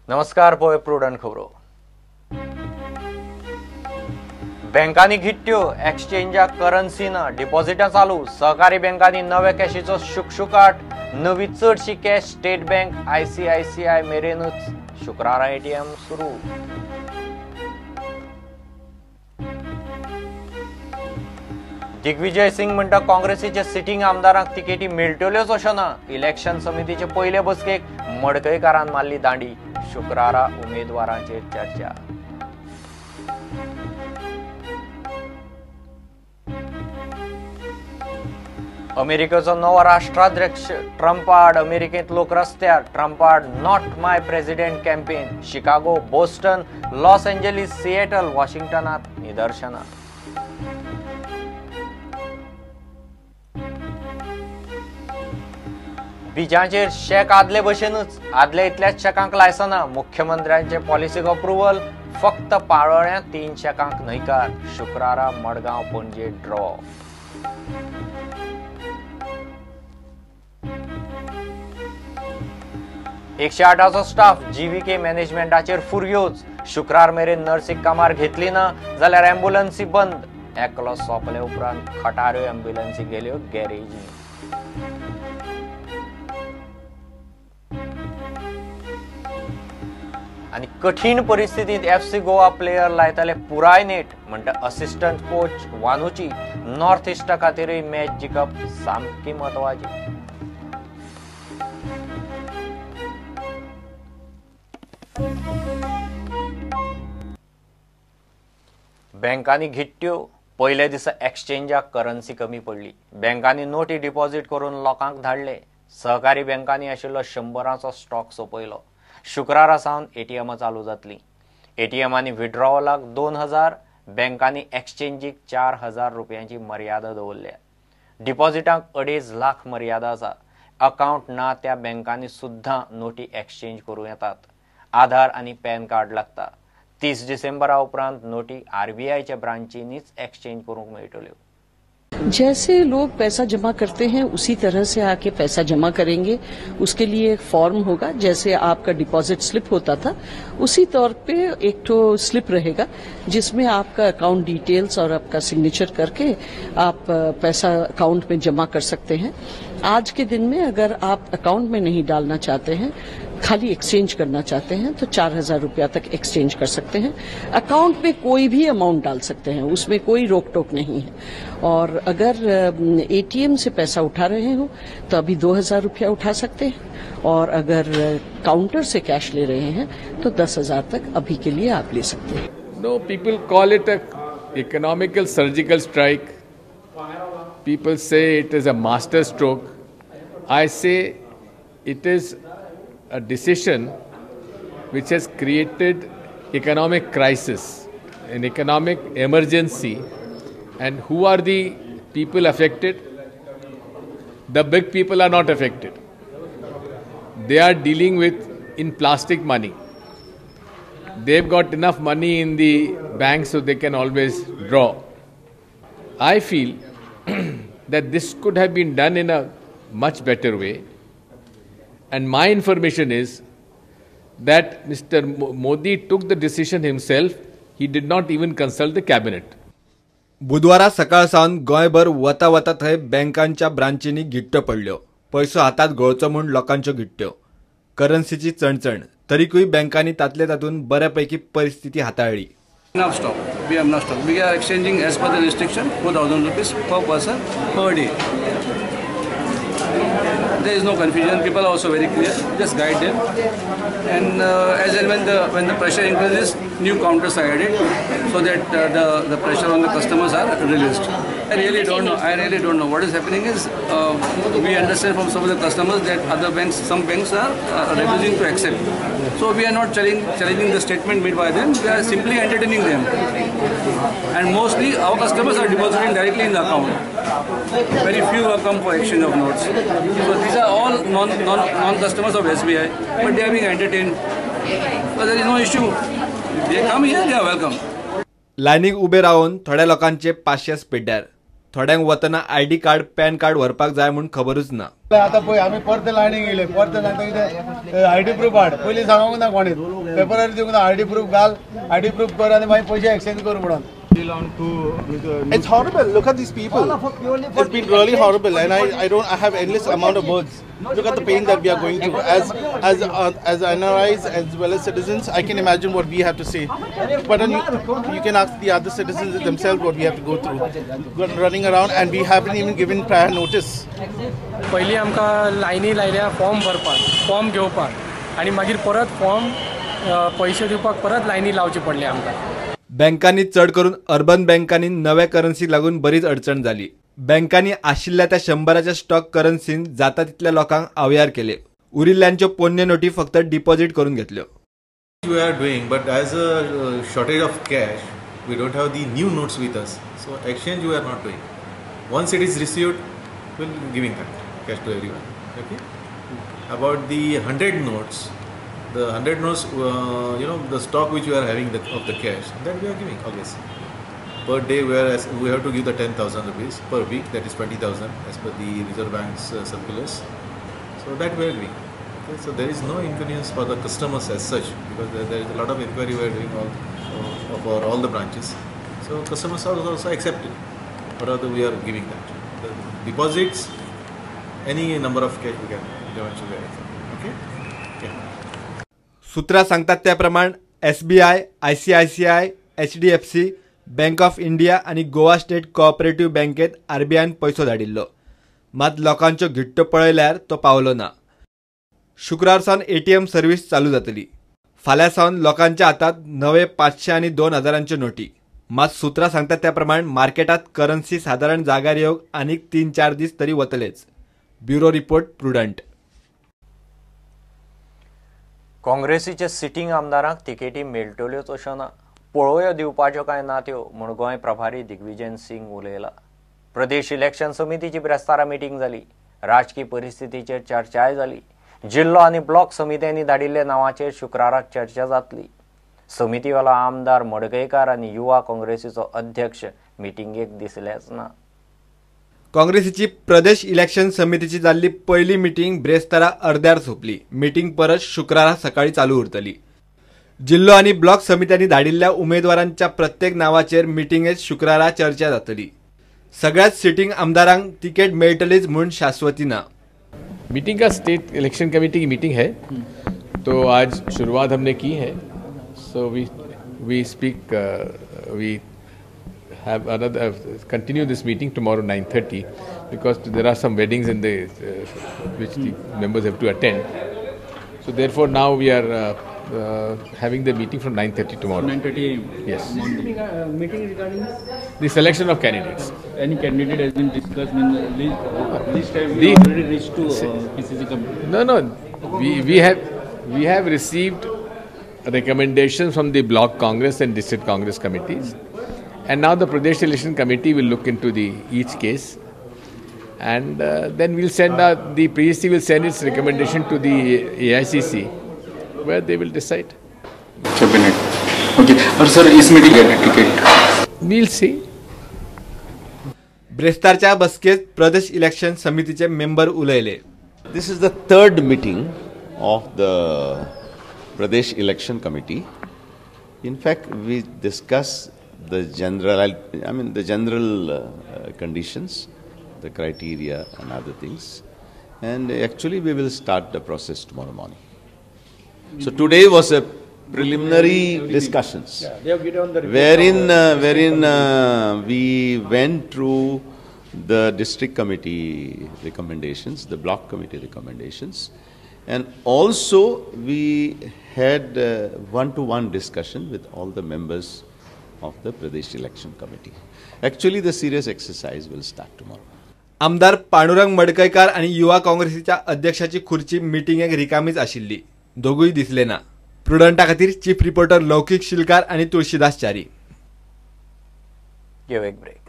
नमस्कार, पळय प्रुडंट खबरो. बँकांनी घिट्ट्यो, एक्सचेंजाक करन्सी ना, डिपॉझिटां चालू. सहकारी बँकांनी नव्या कॅशीचो शुकशुकाट. नवी चडशी कॅश स्टेट बँक, आयसीआयसीआय मेरेनूच. शुक्रारा एटीएम सुरू. दिग्विजय सिंग म्हणटा काँग्रेसीच्या सिटींग आमदारांक तिकेटी मेळटल्योच अशें ना. इलेक्शन समितीचे पयले बसकेक मडकयकारान मारली दांडी. शुक्रारा उमेदवारांचेर चर्चा. अमेरिकेचो नवो राष्ट्राध्यक्ष ट्रम्प आड अमेरिकेंत लोक रस्त्यार. ट्रम्प आड not my president campaign. Chicago, Boston, Los Angeles, Seattle, वॉशिंग्टनांत निदर्शनां. बिजांचेर शेक आदले भशेनूच, आदले इतल्याच शेकांक लायसना. मुख्यमंत्र्यांचे पॉलिसीक अप्रुवल, फक्त पाळोळ्यां 3 शेकांक न्हयकार. शुक्रारा Madgaon, Panaji draw. 108 staff GVK मॅनेजमेंटाचेर फुरयोज. शुक्रार मेरेन नर्सीक कामार घेतली ना जाल्यार ॲम्ब्युलन्सी बंद. एकलो सोंपले उपरांत खटाऱ्यो ॲम्ब्युलन्सी गेल्यो गॅरेजी. आनी कठीण परिस्थितींत एफसी गोवा प्लेयर लायताले पुराय नेट म्हणटा असिस्टंट कोच वानुची. नॉर्थ इस्टा खातीरय मॅच जिखप सामकी म्हत्वाची. बँकांनी घिट्ट्यो. पयल्या दिसा एक्सचेंजाक करन्सी कमी पडली. बँकांनी नोटी डिपॉझिट करून लोकांक धाडले. सहकारी बँकांनी आशिल्लो 100 स्टॉक सोंपयलो. शुक्रारा सावन एटीएमां चालू जातली. एटीएमांनी विड्रॉवलाक 2000, बँकांनी एक्सचेंजीक 4000 रुपयांची मर्यादा दवरल्या. डिपॉझिटांक 2.5 लाख मर्यादा आसा. अकावंट ना त्या बँकांनी सुद्दां नोटी एक्सचेंज करूं येतात. आधार आनी पॅन कार्ड लागता. 30 डिसेंबरा उपरांत नोटी आरबीआयच्या ब्रांचींनीच एक्सचेंज करूंक मेळटल्यो. जैसे लोग पैसा जमा करते हैं उसी तरह से आके पैसा जमा करेंगे. उसके लिए एक फॉर्म होगा, जैसे आपका डिपॉजिट स्लिप होता था उसी तौर पे एक तो स्लिप रहेगा जिसमें आपका अकाउंट डिटेल्स और आपका सिग्नेचर करके आप पैसा अकाउंट में जमा कर सकते हैं. आज के दिन में अगर आप अकाउंट में नहीं डालना चाहते हैं, खाली एक्सचेंज करना चाहते हैं तो 4000 रुपया तक एक्सचेंज कर सकते हैं. अकाउंट में कोई भी अमाउंट डाल सकते हैं, उसमें कोई रोक टोक नहीं है. और अगर एटीएम से पैसा उठा रहे हो तो अभी 2000 रुपया उठा सकते हैं और अगर काउंटर से कैश ले रहे हैं तो 10,000 तक अभी के लिए आप ले सकते हैं. No, people call it a economical surgical strike. People say it is a master stroke. I say it is a decision which has created economic crisis, an economic emergency. And who are the people affected? The big people are not affected. They are dealing with in plastic money. They've got enough money in the bank so they can always draw. I feel that this could have been done in a much better way. And my information is that Mr. Modi took the decision himself. He did not even consult the cabinet. बुधवारा सकाळ सावन गोंयभर वता वता थंय बँकांच्या ब्रांचींनी घिट्ट्यो पडल्यो. पयसो हातात घोळचो म्हूण लोकांच्यो घिट्ट्यो. करन्सीची चणचण, तरीकूय बँकांनी तातले तातूंत बऱ्यापैकी परिस्थिती हाताळ्ळी. Enough stock. We have enough stock. We are exchanging as per the restriction 4,000 rupees per person per day. There is no confusion. People are also very clear. Just guide them. And as and when the pressure increases, new counters are added so that the pressure on the customers are released. I really don't know. I really don't know what is happening. Is we understand from some of the customers that other banks, some banks are refusing to accept. So we are not challenging the statement made by them. We are simply entertaining them. And mostly our customers are depositing directly in the account. Very few have come for exchange of notes. So these are all non-customers of SBI, but they are being entertained. But there is no issue. They come here, they are welcome. लायनीक उबे रावन थोड्या लोकांचे पाशेस पिड्ड्यार, थोड्यांक वतना ID card pan card व्हरपाक जाय म्हूण खबरूच ना. आतां पळय आमी परते लायनीक येयले, परते सांगता कितें आयडी प्रूफ हाड, पयलीं सांगूंक ना कोणें, पेपरार दिवंक ना, आयडी प्रूफ घाल, आयडी प्रूफ कर आनी मागीर पयशे एक्सचेंज कर म्हणून. It's horrible. Look at these people. It's been really horrible, and I have endless amount of words. Look at the pain that we are going through as NRIs as well as citizens. I can imagine what we have to say, but then you can ask the other citizens themselves what we have to go through. We're running around, and we haven't even given prior notice. पयलीं आमकां लायनी लायल्या form भरपाक, form घेवपाक, आनी मागीर परत form पयशे दिवपाक परत लायनी लावची पडली आमकां. बँकांनी चड करून अर्बन बँकांनी नव्या करन्सीक लागून बरीच अडचण जाली. बँकांनी आशिल्ल्या त्या 100च्या स्टॉक करन्सीन जाता तितल्या लोकांक आवयार केले. उरिल्ल्यांच्यो पोन्न्यो नोटी फक्त डिपॉझिट करून घेतल्यो. We are doing, but as a shortage of cash, we don't have the new notes with us, so exchange we are not doing. Once it is received, we'll giving that cash to everyone. Okay. About the 100 notes. The 100 notes, you know, the stock which we are having of the cash, that we are giving always. Per day, we have to give the 10,000 rupees per week, that is 20,000 as per the Reserve Bank's circulars. So that we are giving. Okay, so there is no inconvenience for the customers as such, because there is a lot of inquiry we are doing all for all the branches. So customers are also accepted. Whatever we are giving that. The deposits, any number of cash we can eventually accept. Okay. Yeah. सूत्रां सांगतात त्या प्रमाण SBI, ICICI, HDFC, bank of India आनी Goa state cooperative बँकेत आरबीआयन पैसो धाडिल्लो. मात लोकांच्यो घिट्ट्यो पळयल्यार तो पावलो ना. शुक्रार सावन एटीएम सर्व्हिस चालू जातली. फाल्यां सावन लोकांच्या हातात नवे 500 आनी 2000च्यो नोटी. मात सूत्रां सांगतात त्या प्रमाण मार्केटात करन्सी सादारण जाग्यार येवंक आनीक 3-4 दीस तरी वतलेच. Bureau report, Prudent. काँग्रेसीच्या सिटींग आमदारांक तिकेटी मेळटल्योच अश्यो ना, पळोवयो दिवपाच्यो काय ना त्यो म्हूण गोंय प्रभारी दिग्विजय सिंग उलयला. प्रदेश इलेक्शन समितीची ब्रेस्तारा मिटींग जाली. राजकी परिस्थितीचेर चर्चाय जाली. जिल्लो आनी ब्लॉक समित्यांनी धाडिल्ल्या नांवाचेर शुक्राराक चर्चा जातली. समितीवेलो आमदार मडकयकार आनी युवा काँग्रेसीचो अध्यक्ष मिटिंगेक दिसलेच ना. काँग्रेसीची प्रदेश इलेक्शन समितीची जाल्ली पयली मिटींग ब्रेस्तारा अर्द्यार सोंपली. मिटींग परत शुक्रारा सकाळी चालू उरतली. जिल्लो आनी ब्लॉक समित्यांनी धाडिल्ल्या उमेदवारांच्या प्रत्येक नांवाचेर मिटिंगेत शुक्रारा चर्चा जातली. सगळ्याच सिटींग आमदारांक तिकेट मेळटलीच म्हूण शाश्वती ना. मीटिंग का स्टेट इलेक्शन कमेटी की मीटिंग है, तो आज शुरुआत हमने की है. So we speak we have another continue this meeting tomorrow 9:30, because there are some weddings in the which the members have to attend. So therefore now we are having the meeting from 9:30 tomorrow. 9:30 a.m. Yes. Meeting regarding the selection of candidates. Any candidate has been discussed in the list have already reached to PCC committee? No. We have received recommendations from the block Congress and district Congress committees. And now the Pradesh Election Committee will look into the each case, and then we'll send the PEC will send its recommendation to the AICC, where they will decide. Cabinet. Okay. Aur sir is meeting get ticket. We'll see. ब्रेस्तारच्या बसकेत Pradesh election समितीचे member उलयले. This is the third meeting of the Pradesh Election Committee. In fact, we discuss the general, the general conditions, the criteria and other things, and actually we will start the process tomorrow morning. So today was a preliminary discussions, wherein we went through the district committee recommendations, the block committee recommendations, and also we had one-to-one discussion with all the members of the Pradesh Election Committee. Actually, the serious exercise will start tomorrow. आमदार पांडुरंग मडकयकार आनी युवा काँग्रेसीच्या अध्यक्षाची खुर्ची मिटिंगेक रिकामीच आशिल्ली. दोगूय दिसले ना. प्रुडंटा खातीर चीफ रिपोर्टर लौकिक शिलकार आनी तुळशीदास च्यारी. घेवं एक ब्रेक.